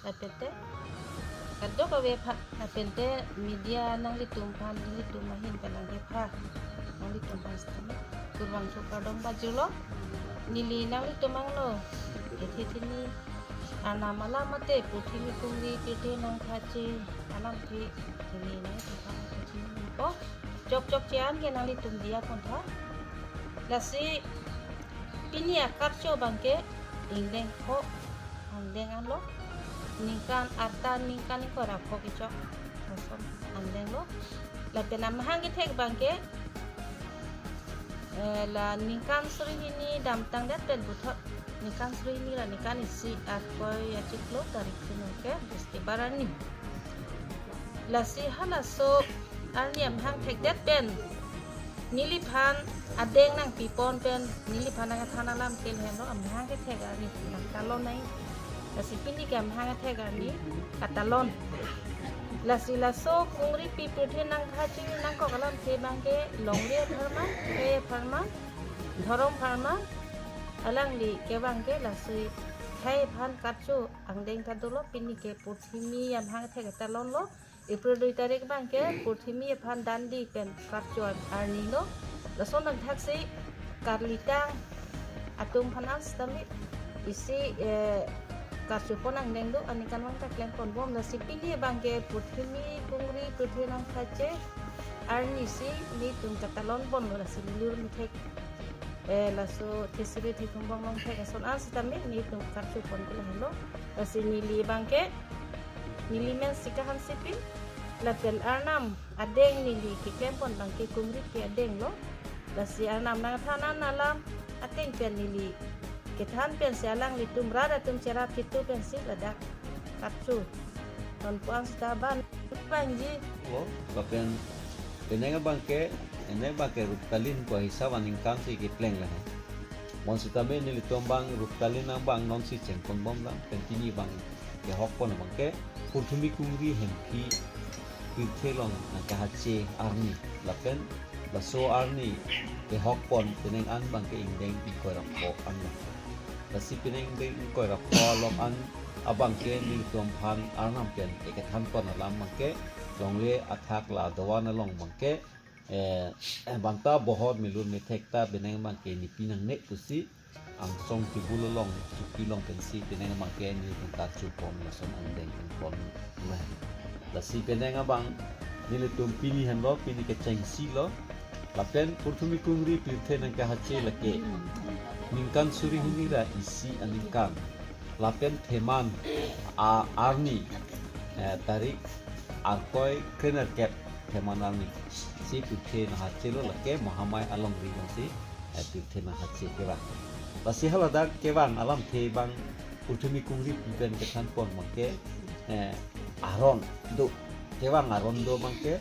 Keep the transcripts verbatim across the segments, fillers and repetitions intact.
Lapen te kadokave aphan, lapen te media nanglitum aphan, nelitum ahin pen nangkepha, nanglitum aphan sitame kurvangthu kardom pajirlo. Neli nanglitum angno kethe thini arnam alam mate purthimi kungri pirthe nangkhache alamthe neli nanglitum aphan kachiningpo. Chokchok che-an ke nanglitum diya kontha. Lasi pini akarcho abangke ingdeng pho angdeng anlo. Ningkan arta ningkan ingkoi ra pho kechok lason angdenglo. Lapen amahang kethek abangke, eh, la ningkan suri hini damtang det pen puthot ningkan suri hini ra ningkan isi arkoi achiklo tarik chino ke Bistibar arni. Lasi halaso arni amahang thekdet pen neliphan adeng nangpipon pen neliphan nangkethan alam ke lahenlo, amahang kethek arni nangtalon nai. Lasi pini ke amahang kethek arni katalon. Lasi laso kungri pi pirthe nangkhache nangkok alamthe abangke longri apharman, khei apharman, dhorom apharman, alangli kevang ke lasi khei aphan karcho angdeng ta dolo. Pini ke purthimi amahang thek talonlo. April dui tarik abangke purthimi aphan dandi pen karcho arnilo. Lason nangthaksi karlitang atum aphan an sitame isi, eh, karcho pon angdeng do, aningkanvang ta klem ponbom. Lasi pini abangke purthimi kungri pirthe nangkhache arni si nelitum katalon ponlo, lasi nilur methek, eh, laso thesiri thekhumbong longthek ason an sitame nelitum karcho pon ke lahenlo. Lasi neli abangke neli men si Kahan Sipin, lapen arnam adeng neli keklem pon abangke kungri pi adenglo. Lasi arnam nangthan an alam ateng pen neli kethan pensi alanglitum rat atum cherap chitu pensi ladak karcho ponpo an sita ban pangji. Lo, lapen penang abangke, penang abangke rup kalin ko hisab aningkan si kepleng lahen. Bonsitame nelitum abang rup kalin abang non si chengponbom lang, pen pini abang kehok pon abangke purthimi kungri Hemphi pirthe along nangkahache arni. Lapen laso arni kehok pon penang an abangke ingdeng ingkoi ra pho anlo. Lasi penang ingdeng ingkoi ra pho along an abangke nelitum aphan arnam pen ekethan pon alam abangke longle athak la doan along abangke, eh, eh, bangta bohor milur methek ta penang abangke nipi nangne pusi angsong table along, chuki along pensi penang abangke nelitum karcho pon lason angdeng pon. Lasi penang abang nelitum pini henlo, pini kechengsi lo. Lapen purthimi kungri pirthe nangkahache lake ningkan suri hini ra isi aningkan. Lapen theman a arni, eh, tarik arkoi krenerkep theman arni si pirthe nanghachelo, lake Mahamai alongri along si, eh, pirthe nanghache kevang. Lasi haladak kevang alamthe abang purthimi kungri pi pen kethan pon abangke, eh, aron do, kevang aron do abangke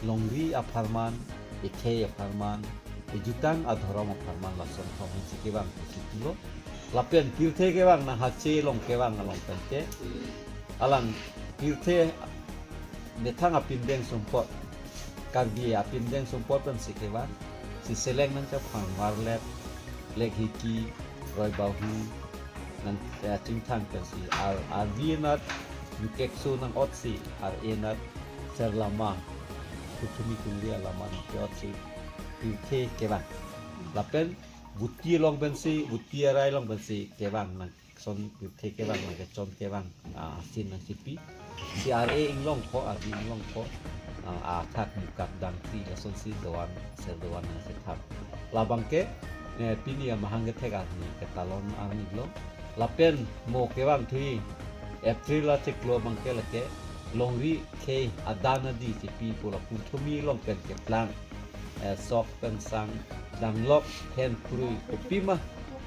longri apharman, ekhei apharman, ejutang adhorom apharman lason thom si kevang pusi pulo. Lapen pirthe kevang nanghache along kevang along pen ke alang pirthe methang apindeng sumpot, Karbi apindeng sumpot pensi kevang, si seleng nangchaphan Varlep, Lekhiki, Roibahu, nang, eh, chingthang pensi ar, arvi anat, Yukekso nang-ot si, ar-e anat, Serlama, purthimi kungri alama nangke-ot si pirthe kevang. Lapen vuti along pensi, vuti arai along pensi kevang nang son pirthe kevang, nangkechon kevang, ah, asin nangchipi. Si ar-e inglong pho, arvi inglong pho, ah, athak mukak dangti lason si doan, ser doan nangchethap. Labangke, eh, pini amahang kethek arni ketalon arni lo. Lapen mo kevang thui April achiklo abangke lake longri khei adan adi chipi pu la purthimi along pen keplang, eh, sok pen sang, danglok, hen krui, kopima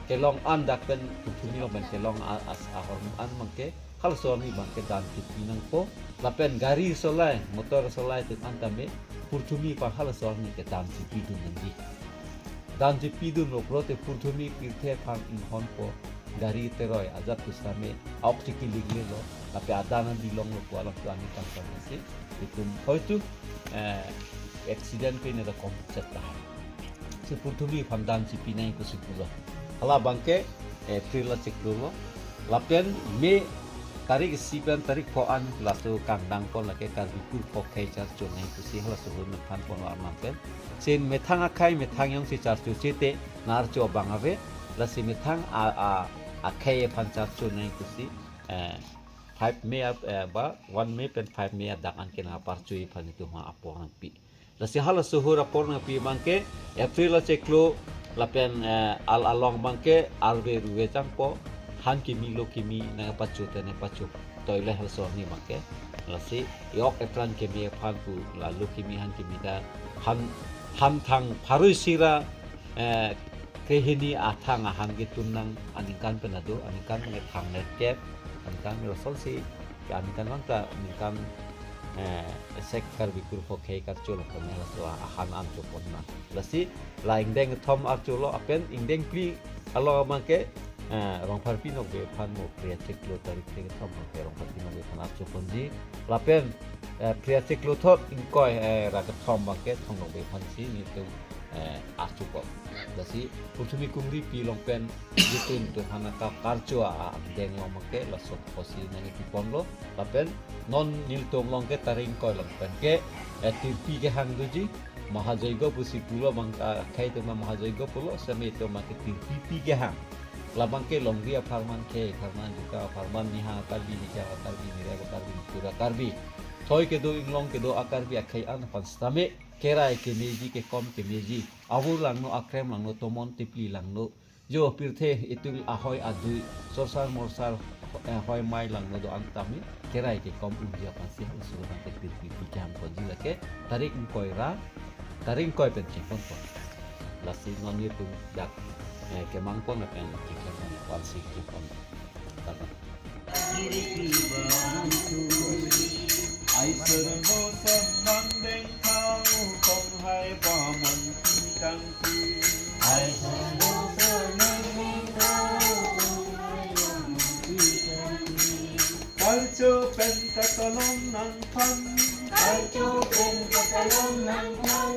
kelong an dak pen purthimi along pen kelong a-, as ahormu an abangke halaso arni abangke dan chipi nangpo. Lapen gari solai, motor solai atum an tame purthimi aphan halaso arni ke dan chipidun nangji. Dan chipidunlo pulote purthimi pirthe aphan inghonpo, gari teroi ajat pusitame aok chikiliklelo, lapen adan adi longlo pu alam tu ani tangtang si itum hoitu, eh, accident ke ne rakom chet tahai. Si purthimi aphan dan chipi nangji pusi pulo. Halabangke, eh, April achiklo lo. Lapen May tarik isi pen tarik pho an laso kangdang pon lake Karbi Kurpho Khei Charcho nangji pusi halaso ahut nangthan pon arman pen. Lasi methang akhei methang jongsi charcho chete nang-archo abang ave, lasi methang a, a, akhei aphan charcho nangji pusi, eh, five May ap-, eh, ba one May pen five May adak anke nangparcho aphan itum ha apor nangpi. Lasi halaso ahut apor nangpi abangke April achiklo lapen, eh, al along abangke arve ruve jangpo, han kimi lo kimi nangpacho te nangpacho toile halaso arni abangke. Lasi yok epran kimi aphan pu la lo kimi han kimi ta han, han thang pharo isi ra, eh, krehini athang ahan ketun nang aningkan pen ado, aningkan pen thang nerkep, aningkan pen lasonsi, ya aningkan abang ta aningkan, eh, sek Karbi Kurpho Khei Karcho lapen halaso ahan an chopon nang. Lasi la ingdeng kethom archo lo lapen ingdeng phli along abangke, eh, Rongpharpi Nokbe aphan mo Phre achiklo tarik phli kethom abangke Rongpharpi Nokbe aphan archo ponji. Lapen, eh, Phre achiklo thot ingkoi, eh, ra kethom abangke Thong Nokbe aphansi nelitum, eh, archo pon. Lasi Purthumi Kungri pi along pen nelitum tu hana ka karcho a, a, angdeng along abangke laso apotsi nangkipi ponlo. Lapen non nelitum along ke tarik ingkoi along pen ke, eh, tirpi kehang doji, Mahajoigo pusi pulo abang, ah, akhei atum Mahajoigo pulo, seme atum ke tirpi pi kehang. Labangke longri apharman, khei apharman, juka apharman, niha Karbi, nichar Karbi, nirek Karbi, nipura Karbi. Thoi kedo, inglong kedo a-Karbi akhei an aphan sitame kerai kemeji, kekom kemeji. Avur langno, akrem langno, tomon tipli langno, jo pirthe itum ahoi adui, sorsar morsar, eh, hoi mai langno do-an tame kerai kekom unji aphansi halaso abangke tirpi pi kehang ponji lake tarik ingkoi ra, tarik ingkoi pen chepon pon. Lasi non nelitum dak, eh, kemang pon lapen chepon pon, aphansi chepon. Tata. Ai serbo semang dengkau, kong hai baman pi kangki. Ai serbo semang dengkau, kong hai baman pi kangki. Karcho pen katalon nangphan. Karcho pen katalon nangphan.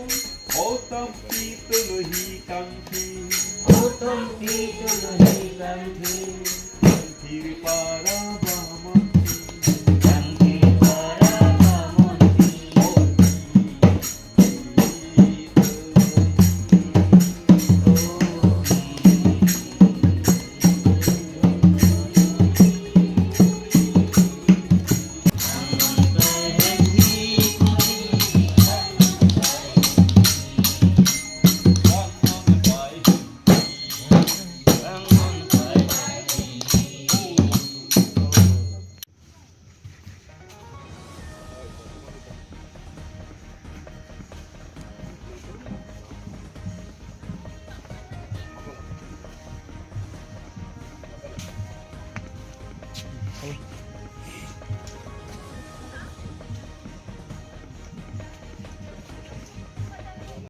Otom pi tuluhi kangki. Otom pi tuluhi kangki. Kangthir para